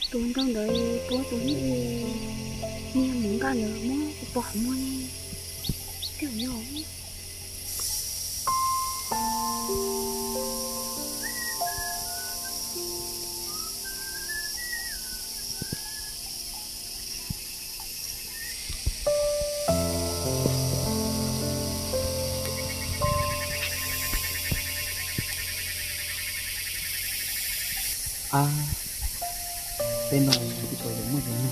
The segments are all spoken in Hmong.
Tus nraug ntawd puab tus hnub i, niag mus nkag ntawd muab kuv pom muag ne. Tej zaum yog. Ab, tej no twb tsis muaj cov noog li.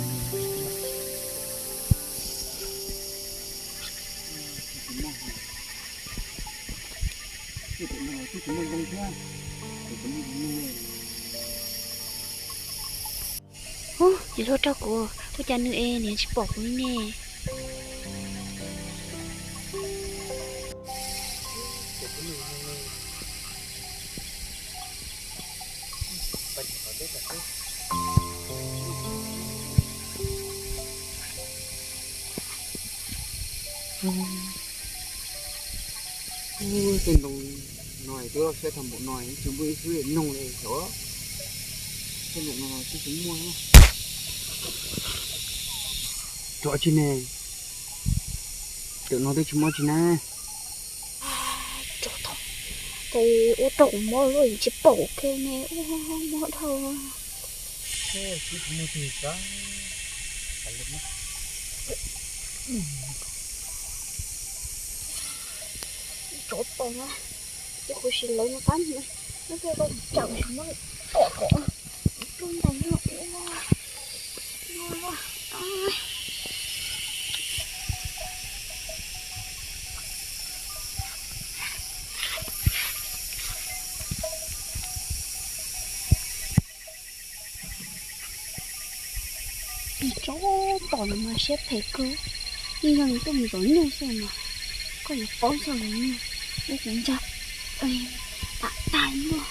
Ub, tsis luag rau kuv, ua cas nws es niam tsis pom kuv li ne? Tej ntoo no twb loj siab tag npaum no tsis muaj ib xwb noog li xyov. Tej ntawm no twb tsis muaj. Tsov tsi ne? Ntawm no twb tsis muaj tsi na. Tsov tom, ces ua rau kuv mob luaj tsis pom kiag ne, ua mob dhau. Tsov tom na, ces kuv sim lawv no qab, no tej rau tsam sim muab tom kom rau ntais no. Tsov tom no mas siab phem kawg, yeej yog nws tuaj mus zov nyuj xwb mas, koj yuav paub txog zov nyuj, ua kuv ntsa tam tag luaj.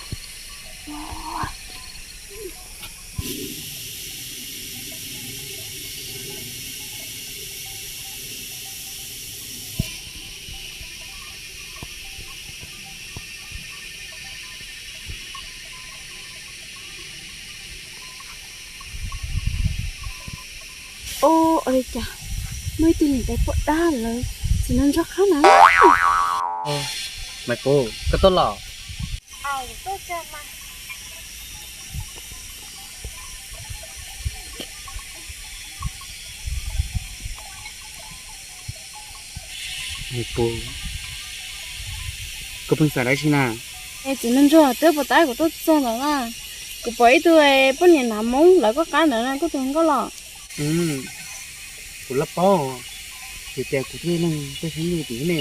Ua li cas muaj ib tug niam tais poj dab lawv txiv nraug ntsuag qab na. Maiv Pov, koj tuaj los? Maiv Pov, koj pheej xav dab tsi na? Es txiv nraug ntsuag, twb puas tab kuv tuaj txog ntawm na, kuv pom ib tug poj niam hnav moob lawv koj qab ntawd na, koj tus nkauj los? Kuv laj paub, vim tias kuv twb ib leeg pheej xeeb nyuj tim ne.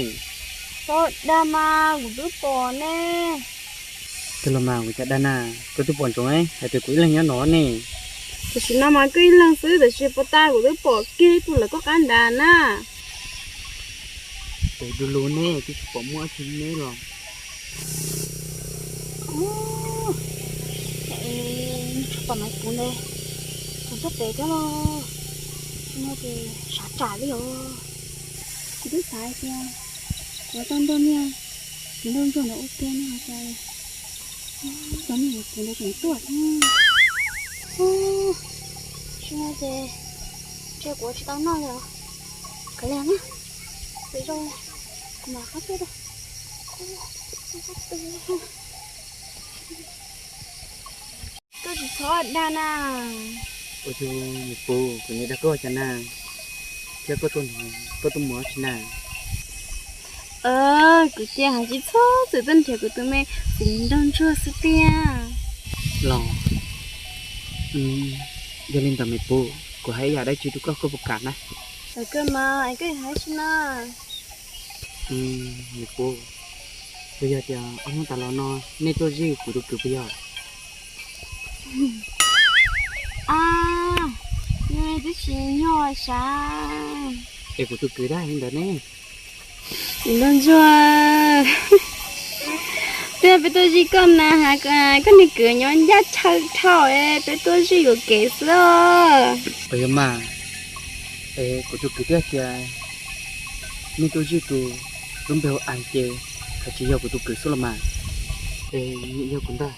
Txhob dag mas, kuv twb pom ne. Kawg los mas, kuv cas dag na, koj twb pom ntsoov hais tias kuv ib leeg nyob no ne. Tam sim no mas koj ib leeg xwb, tab sis puas tas kuv twb pom kiag ib tug lawv koj qab nrad na. Es du lug ne, twb tsis pom muaj dab tsi ne los. Tsis pom Maiv Pov ntag, kuv txog pem thiab los, tsis muaj ces sav tsam li os. Kuv twb xav hais tias kuv tau nrog niag txiv nraug ntsuag ntawd ua ke ne ho cas cov niag Maiv Pov ntawd tseem tuaj thiab. Tsis muaj ces ntshe kuv tsis tau noj li os. Kav liam na, lwm zaus kuv mam qab tuaj rau. Koj tsis txhob dag na. Ua cas Maiv Pov, kuv niam dag koj cas na? Thiab koj tuaj no, koj tuaj mus dab tsi na? Kuv cia hais tsis txhob txwm tuaj nrhiav kuv tus me txiv nraug ntsuag xwb tiag. Los, yog li ntawd Maiv Pov, kuv hais ib yam dab tsi rau koj, koj puas kam na? Koj mas, koj hais dab tsi na? Maiv Pov, puas yog tias ob hnub tas los no nej tuaj zij kuv tus kwv puas yog? A, nws twb tsis yog sav. Es kuv tus kwv dag li ntawd ne. Txiv nraug ntsuag, twb yog peb tuaj zij koj na has, koj niag kwv nyob ncaj chaw dhau, peb tuaj zij yuam kev xwb os. Puas yog mas, es kuv tus kwv twb tias nej tuaj zij tus lub npe hu Ais ces khav tsis yog kuv tus kwv xwb los mas, es yog kuv ntag.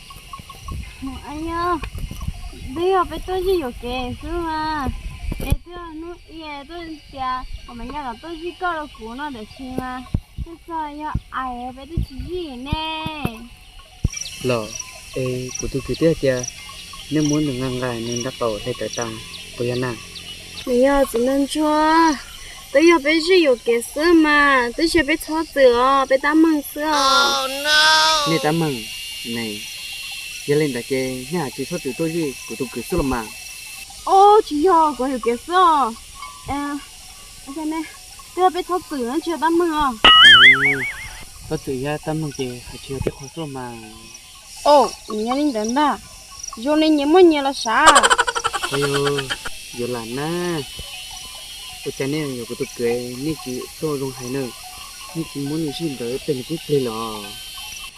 Twb yog peb tuaj zij yuam kev xwb mas. Es twb yog hnub ib tuaj tias kom Maiv Nkaj los tuaj zij koj rau kuv no tiam sis mas txog txog yog ais peb twb tsis zij ne. Los, es kuv tus kwv twb hais tias nej muab nws nqa nqa nws nrab qaum hle tawv tas, puas yog na? Nws yog txiv nraug ntsuag, twb yog peb zij yuam kev xwb mas, twb tsis yog peb txhob txwm os, peb tab meeg xwb os. Nej tab meeg ne? Yog li ntawd ces nej hais tsis txhob txwm tuaj zij kuv tus kwv xwb los mas. Os, tsis yog, kuv yuam kev xwb os. Twb yog peb txhob txwm, tsis yog tab meeg os. Txhob txwm thiab tab meeg ces hais tsis yog tej qhov xwb los mas. Os, nws yog li ntawd ntag. Zoo li nyias muaj nyias los sav. Yuav lam na. Ua cas nej yuav kuv tus kwv nej tsis tuaj zoo hais na, nej tsis muab nws zij ntawd tej nws poob plig los?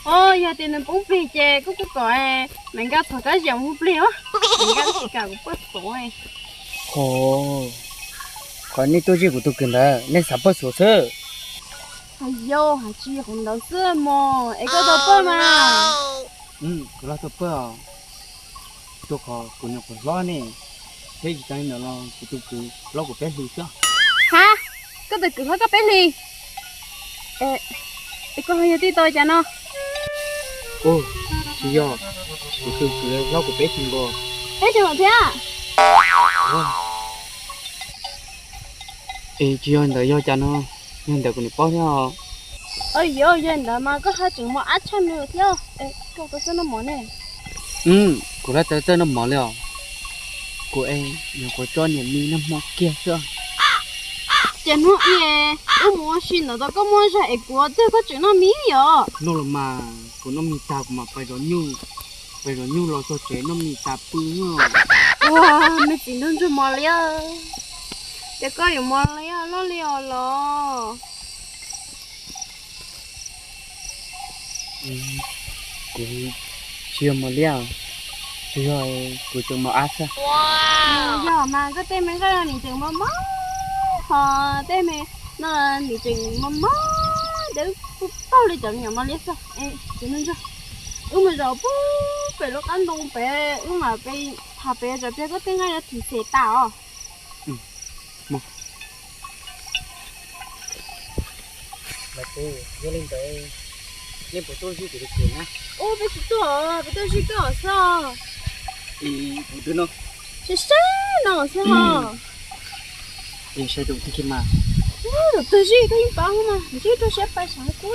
Os, yog tias nws poob plig ces kuj kuj kom Maiv Nkaj thov kab ziam mus plig os. Maiv Nkaj tsis kam kuv poj xuav. Ho, qhov nej tuaj zij kuv tus kwv ntawd nej xav poj xuav xwb. Hais yau hais tsis yog qhov ntawd xwb mog, es koj tau poj mas. Kuv los tau poj os, rau qhov kuv nyuam qhuav hlob ne, thiab tsis tas li ntawd los kuv tus kwv hlob kuv peb hlis xwb. Ha, koj tus kwv hlob koj peb hlis? Es koj ho yog tij tau cas no? Ua, tsis yog, kuv tus kwv hlob kuv peb hlis nkaus. Peb hlis nkaus thiab? Es tsis yog ntawd yog cas no, yog ntawd kuv niam paub thiab os. Yog, yog ntawd mas koj haj tseem muaj ab tshaj nws thiab. Koj tau txawj noj mov ne? Kuv haj tau txawj noj mov li os. Kuv es nyuam qhuav tso niam me noj hmo kiag xwb. Ces hnub ib wb mus ua si ntawd tau koj muaj zog es kuv twg koj tseem noj mis yom? Noj los mas, kuv noj mis tag kuv mam pais zov nyuj, pais zov nyuj los txog tsev noj mis tas pw. Ua, me txiv nraug ntsuag mos liab, ces koj yuav mos liab loj li os los? Kuv tsis yog mos liab, tsuas yog kuv tseem mos ab xwb. Yog mas koj tej me nqaij no nws tseem mos mos, ho tej me no nws tseem mos mos, ces wb kuj paug li cov me nyuam mos liab xwb. Txiv nraug ntsuag, wb mus zaum pem lub qab ntoo pem, wb mam pem tham pem, tsam pliag koj tej nqaij no thim xem tas os. Mas kuv yog li ntawd, nej puas tuaj zij kuv tus kwv na? Ua, peb tsis tuaj, peb tuaj zij koj xwb. Kuv twb no, saib saib no xwb os. Es sai tus twg mas, tus twg zij koj yeej paub mas, zij rau siab pais sav kub.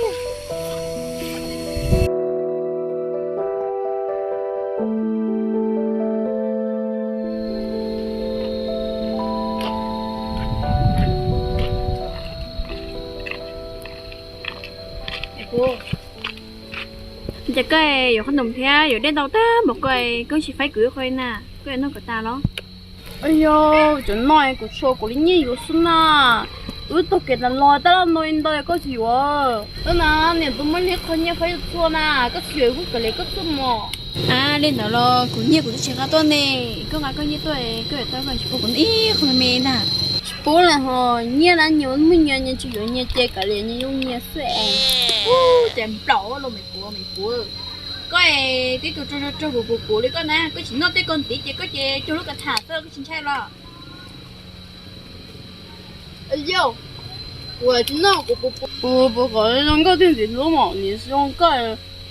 Ces koj yuav qhov ntoo thiab yuav dej ntau tag npaum koj, koj tsis faib kuv ib qho na, koj yuav noj kom tas los? Yog cov no kuv tshuav kuv li nyiaj yuav xwb na. Wb taug kev tas los tab laj no li ntawd koj tsis yuav. Tab na, niam tus muaj li qho nyiaj faib txhua na, koj tsis yuav kuv kawm li koj txuj mos. A, li ntawd los kuv nyiaj kuv twb tsis nqa tuaj ne, koj nqa koj nyiaj tuaj, koj yuav tau koj tsis pub kuv ib qho me me ntag. Tsis pub li ho, nyiaj na nyias muaj nyias, nyias tsis yuav nyias ces kav liam nyias yooj nyias xwb. Ub, cas nplaum los me kuv, me kuv. Koj es tib tug rog rog rog puv puv puv li koj na, koj tsis noj tej ko ntiv ces koj ces cuag lub kav tham xwb koj tsis ntshai los? Yog, kuv tsis noj, kuv puv puv kom zoo nkauj thiaj ntxim hlub mas, nim zoo koj,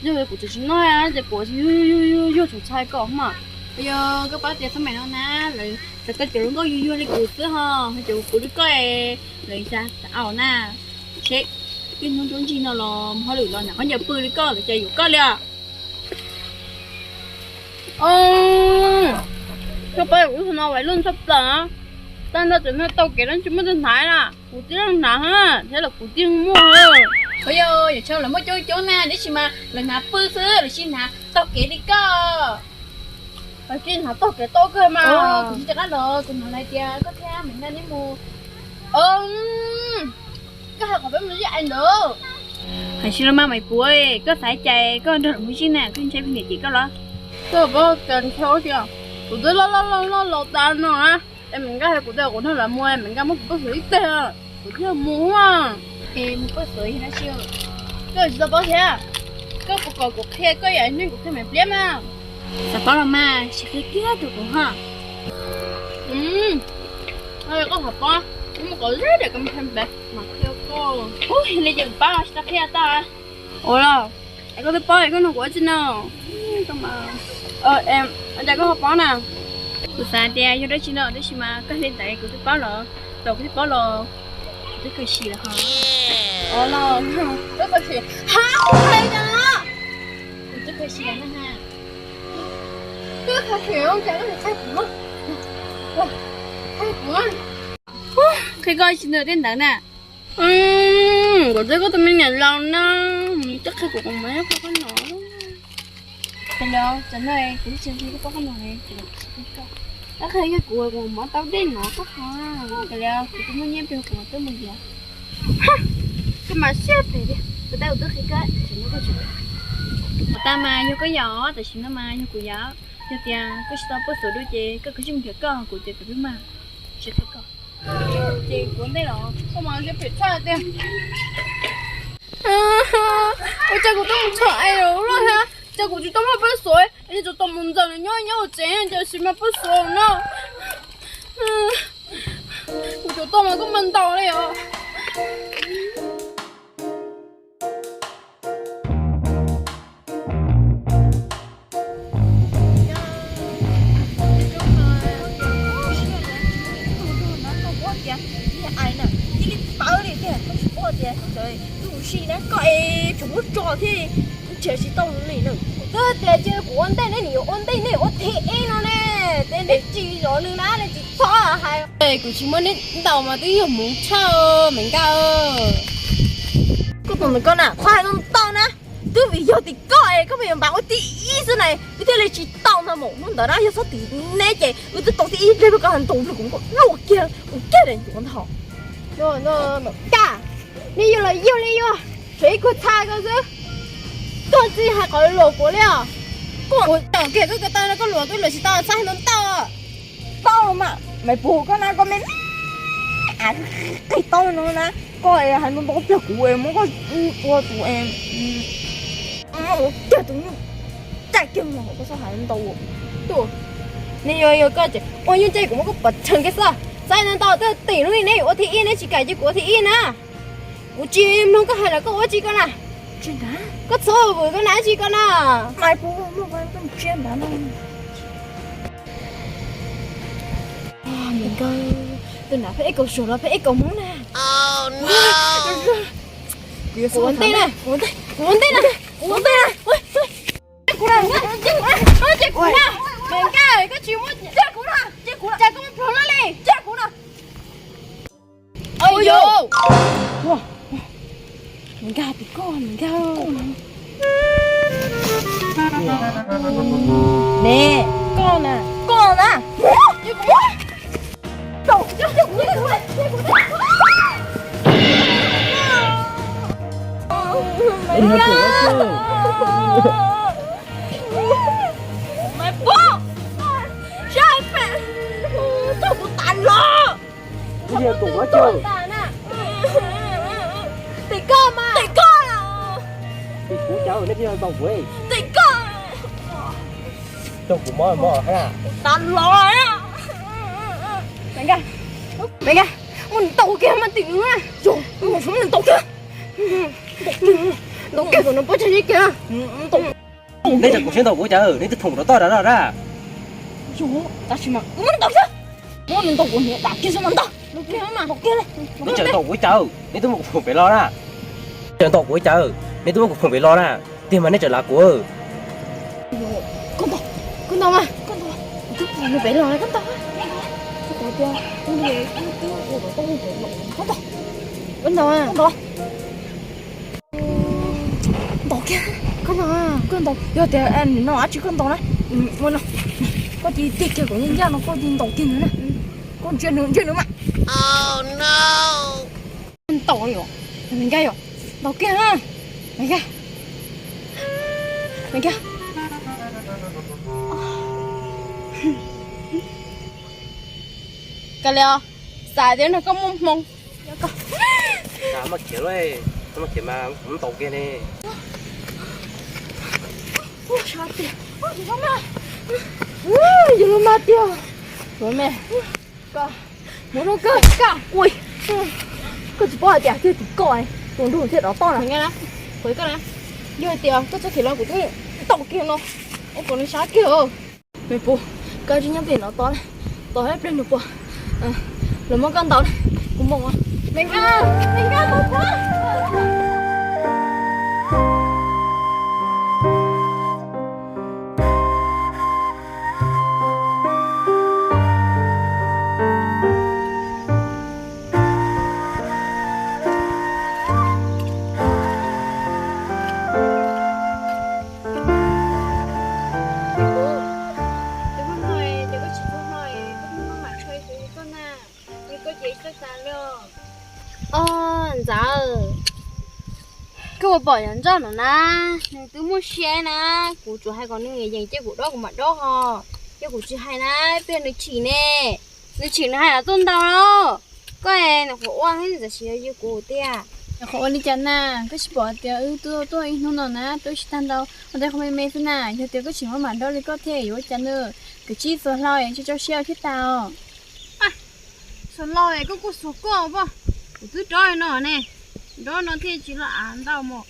yog kuv tseem tsis noj ces kuv yuag yuag yuag yuag txhaum txhais koj mas. Yog koj paub tias xab maim no na, lawv xav tau cov hluas nkauj yuag yuag li kuv xwb ho, ho cov puv puv li koj, lawv xav tau na. Seb, tib hnub nruab ntsig no los mus hauj lwm los nram qab ncaws pw li koj lawv cas yuav koj li os. Koj paub kuv lub xub no vais luj tshaj plaws, tag nrho cov no taug kev no tsis muaj tus hnav na, kuv tib leeg hnav thiab los kuv tib leeg muaj. Ua, yog yam tshaj lawv muaj coob coob na, tab sis mas lawv hnav pw xwb, lawv tsis hnav taug kev li koj. Lawv tsis hnav taug kev tau kawg mas. Kuv tsis rov qab los, kuv hnov lawv tias koj thiab Maiv Nkaj neb mus. Koj hais qhov peb mus zij ais ntawd. Hais tsis los mas Maiv Puv, koj xav cas koj nrog lawv mus zij na, koj ntshai pheej niam cem koj los? Koj paub cas ntshai tias kuv twb loj loj loj loj los tas no na, es Maiv Nkaj hais kuv tias kuv nrog lawv mus, Maiv Nkaj muab kuv poj xuav ib teg, kuv thiaj mus. Es mus poj xuav yog dab tsi? Koj tsis tau paub thiab. Koj puas kom kuv qhia koj yam neeg kuv qhia Maiv Pliab mas? Xav paub los mas, sim qhia kiag rau kuv ho. Koj xav paub, kuv mus qhov zeb daim kab pheej pem mas qhia koj. Ub, yog li ces kuv paub, tsis tau qhia tau. Ua los, es koj twb paub es koj nug kuv ua tsi no? Ua cas koj ho paub na? Kuv xav tias yog dab tsi no, tab sis mas koj hais li ntawd kuv twb paub los, thaum kuv twb paub los, kuv twb kawg sim lawm ho. Ua los, koj kawg sim, ha, kuv twb kawg sim lawm na ha. Koj kawg sim, ua cas koj tsis qhia kuv? Qhia kuv, qhia koj tsis ntawd tej ntawd na. Kuv twb koj tus me niam laus na, koj qhia kuv, kuv mam qhia koj no. Ces los tam no kuv twb tsis qhia koj paub qhov no ne, kuv qhia koj, koj qhia kuv, kuv mam tau dej no koj qhov. Ces los kuv twb muaj nyiaj pes kuv mam tuaj mus yuav. Koj mas siab phem tiag, kuv tab kuv twb qhia koj, tam no koj tsis yuav. Kuv tas mas yog koj yau, tam sim no mas yog kuv yau. Yog tias koj tsis tau poj xuv dua ces koj kav tsij mus nrhiav koj, kuv ces kuv twb mag tsis qhia koj. Ces kuv ua ntej los, koj mas siab phem tshaj tiag. Ua cas kuv twb mus txog es lawm thiab, cas kuv tsis tau mag poj xuv, es tsis tau mus ntxawm nws nyob nyob hauv tsev, cas tsis mag poj xuv no. Kuv cov toj mas koj mag ntaus li os. Cia li pawv li tiag, koj tsis paub tias koj tawv lub sij na, koj es tseem muab tso thiab, nrhiav tsis tau li na. Kuv twb tias cia kuv ua ntej ne, nws yuav ua ntej, nej ua thib ib no ne, tej nws tsis zov nws na, nej tsis txhob hais. Kuv tsis muab neb ntaus mas twb yog hmoov tshaj me nkauj. Koj tus ntawm koj na, qhov hais ntau ntau na, twb vim yog tim koj es koj me nyuam npam ua thib ib xwb na, wb thiaj li tsis tau ntag mas. Hnub ntawd na yog txhob tim neb ces wb twb tau thib ib pliag, koj hais ntau li kuv muab koj luaj kiag, ua kiag daim ncuav ntag. Nkaj, nej yuav los yug li yuav, tshuav ib kuv txha koj xwb. Koj tsis hais qhov luag kuv li os. Kuv tau kiag koj ko taw no, koj luag koj luag tsis tau, txhob hais ntau ntau. Tau mas, Maiv Pug, koj na koj me me, qis tau no na, koj hais ntau ntau pliag kuv muab koj tua tus, ua kiag tus nyuj, caij kiag mus koj txhob hais ntau. Tuaj, neb yuav yog koj ces ua nyuj caij kuv muab koj pov rhees kiag xwb. Txhob hais ntau ntau, twb tim lub ne neb yuav ua thib ib, neb tsis kam cia kuv ua thib ib na. Kuv tsis mloog koj hais lawm, koj ua tsi koj na? Koj txhob vwm koj na, tsi koj na. Maiv Pug, muaj koj ntsia ntawd no. Nkawd, tus nav pheej ib kaum suav los pheej ib kaum hmoob na. Kuv ua ntej na, kuv ua ntej, kuv ua ntej na, kuv ua ntej na. Cia kuv na, cia kuv na. Me nkauj, koj tsis muaj, cia kuv na, cia kuv na, cas koj muaj plhom loj li, cia kuv na. Ua yus, me nkauj, tim koj me nkauj. Ne, koj na, koj na. Maiv Pug, saib pem, txog kuv tas los. Tim koj mas, tim koj, tim koj, tim koj. Coj kuv mob mob hab. Tas los. Me nkauj, me nkauj, muab nws ntaus kiag mas tim nws na. Yog, muab nws ntaus kiag. Ntaus kiag kom nws poob tsag kiag. Neb tseem kuv siab ntaus kuv cas, neb twb thoom rau toj rau na. Yog, tab sis mas kuv muab nws ntaus kiag. Muab nws ntaus kuv hniav dam kiag xwb mas ntag. Neb tseem ntaus kuv cas, neb twb muab kuv phoom pem los na. Tseem ntaus kuv cas, neb twb muab kuv phoom pem los na. Tiag mas neb tseem lav kuv. Koj ntaus, koj ntaus mas, koj ntaus. Kuv twb phoom nws pem los, koj ntaus. Koj ntaus tias, koj ntaus, koj ntaus, koj ntaus. Ntaus kiag, koj ntaus, koj ntaus, yog tias nws no dab tsi koj ntaus na, ua no, koj cia li tig kiag kom ncaj ncaj no koj cia li ntaus kiag nws na, koj ntsia nws, ntsia nws mas. Ntaus li os, me nkauj yom, ntaus kiag na, me nkauj, me nkauj. Kav liam os, xav tias nrog koj muaj hmoo. Maj khiav lauj, maj khiav mas kuv ntaus kiag ne. Ub, sab tiag, Yog lub maj tiag. Ua me, koj, mus nug koj, koj, ua, koj tsis paub hais tias twb tim koj, tus nrug thiaj rov toj na. Yog hais tias koj txhob khiav los kuv twb tau kiag no. Ua kom nws sab kiag. Me pum, koj tsis nyob pem no tos, tos ib pliag nws puas los muab koj ntaus, kuv mus. Me nkaj, me nkaj, mus puas. Tus hmo no ces koj tsis txog hlo, koj muab mam tshaj tus koj na, nws koj ces txawj tas li. Os, ntxawm, koj puas pom yog nroj no na, nws twb muaj sia na, kuv tsuas hais kom nws yeem cia kuv dob kuv mam dob ho, yog kuv tsis hais na, ib pliag nws chim ne, nws chim nws hais los tuaj ntaus los. Koj nyuam qhuav ua thiab txawm tsis yog yug kuv tiag. Nyuam qhuav ua li cas na, koj tsis pom tias wb tuaj tuaj ib hnub no na, twb tsis tag ntau, ua ntej qhov me me xwb na, yog tias koj tseem muab mam dob li koj thiaj yuav ua cas na, kwv tij txhua hlau tsis tso siab thiab tau. Txhua hlau es koj kuj xyuas koj pob, kuv twb dob no ne, dob no thiaj tsis los av ntau mos.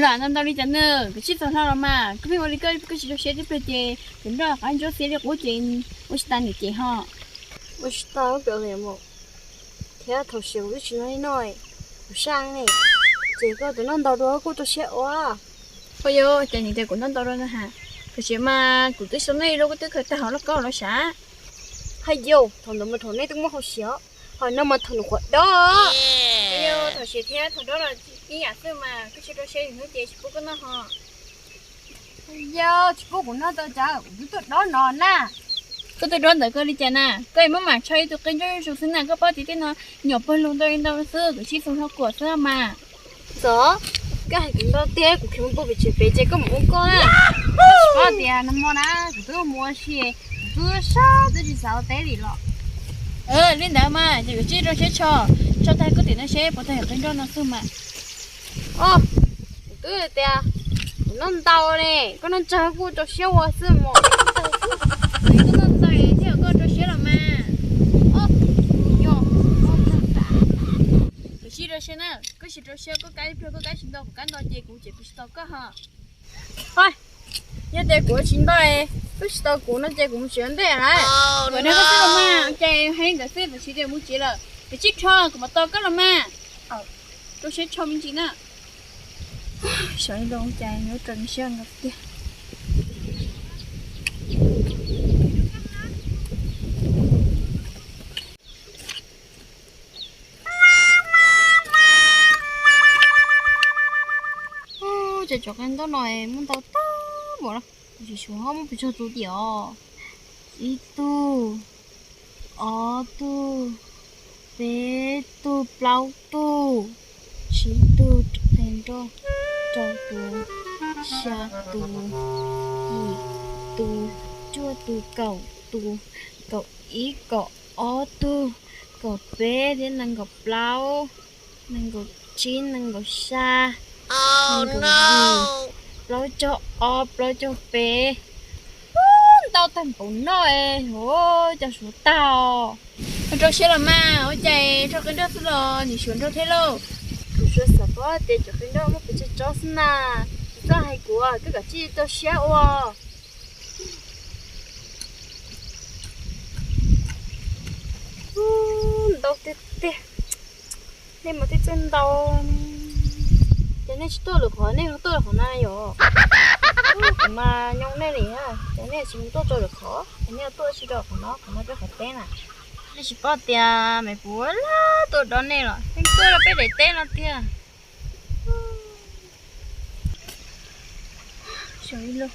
Los av ntau ntau li cas na, kwv tij txhua hlau los mas, koj pheej ua li koj, koj tsis tso siab tib pliag ces kuv nroj qab ntsuab xiab li qub ces ua tsis tas niam ces ho. Ua tsis tau, thiab thaum sis kuv twb tsis noj li no, kuv saj ne, ces koj tus noj ntau dua kuj rau siab ua. Ua yog cas nim tias kuv noj ntau dua na has, koj siab mas kuv twb xyov nej lub koj twb khaws tag hauv lauj kaub los sav. Hais yog thaum ntawd mas thaum nej twb muab hau siav, ho no mas thaum nws qhuav dob. Ua yog thaum siav thiab thaum dob los ib yam xwb mas koj tsis rau siab hnub ces tsis pub koj noj ho. Yog tsis pub kuv noj tau cas kuv twb tuaj dob no na. Koj tuaj dob ntawd koj li cas na, koj muab mam tsho ib tug qe nroj zuj zus xwb na, koj paub tias tej no nyuam pawg lug ntau li ntau xwb, kwv tij txhua hlau kuam xwb mas. Txog, koj hais kuv ntau tiag, kuv khiav mus pw pem tsev pem ces koj mus ua koj na. Koj tias nag hmo na kuv twb mus ua si, kuv twb sab twb tsis xav ua teb li los. Li ntawd mas ces kwv tij rau siab tsho, tsho tag koj tim no seb puas tau yog qe nroj no xwb mas. Os, kuv twb tias kuv noj ntau ne, koj noj tsawg kuj rau siab ua xwb mas. Koj noj ntau thiaj koj rau siab los mas. Os, yog, koj tsis rau siab na, koj tsis rau siab koj kab ib pliag koj kab tsis nto kuv kab nto ces kuv ces kuv tsis tau koj ho. Yog tias kuv tsis nto, koj tsis tau kuv no ces kuv mus tsev ntej lawm. Kuv nrog koj xwb los mas, ces hais nkawd xwb, tam sim tias mus tsev lawm, koj tsis rho kuv mam tos koj los mas. Rau siab tsho me ntsis na. Xyov li cas yuav rau nws siab nkaus tiag. Ces cov qe nroj no muaj ntau tag npaum no, kuv tsis xyuas muaj pes tsawg tus tiag os. Ib tug, ob tug, peb tug, plaub tug, tsib tug qe nroj, rau tus, xya tus, yim tus, cuaj tus, kaum tus, kaum ib, kaum ob tug, kaum peb thiab nees nkaum plaub, nees nkaum tsib, nees nkaum xya, nees nkaum yim, plaub caug ob, plaub caug peb. Ntau tag npaum no, cov suav tag. Rau siab los mas, ua cas rau qe nroj xwb los nim suav nrog thiab lauj. Kuv suav xav paub tias cov qe nroj muaj pes tsawg tsob xwb na. Tsis txhob hais kuv, koj kav tsij rau siab ua. Ntau tiag tiag. Nej mas twb txawj ntau. Ces nej tsis tuaj lwm qhov, nej ho tuaj lwm qhov na yom? Kuv mas nyoo nej li, ces nej tsis mus tuaj rau lwm qhov, ces nej tuaj tsis rau qhov no, qhov no peb qhov teb na. Nej tsis paub tias me puav leej tuaj dob nej los yeej tuaj rau peb daim teb no tiag. Xyov ib lub,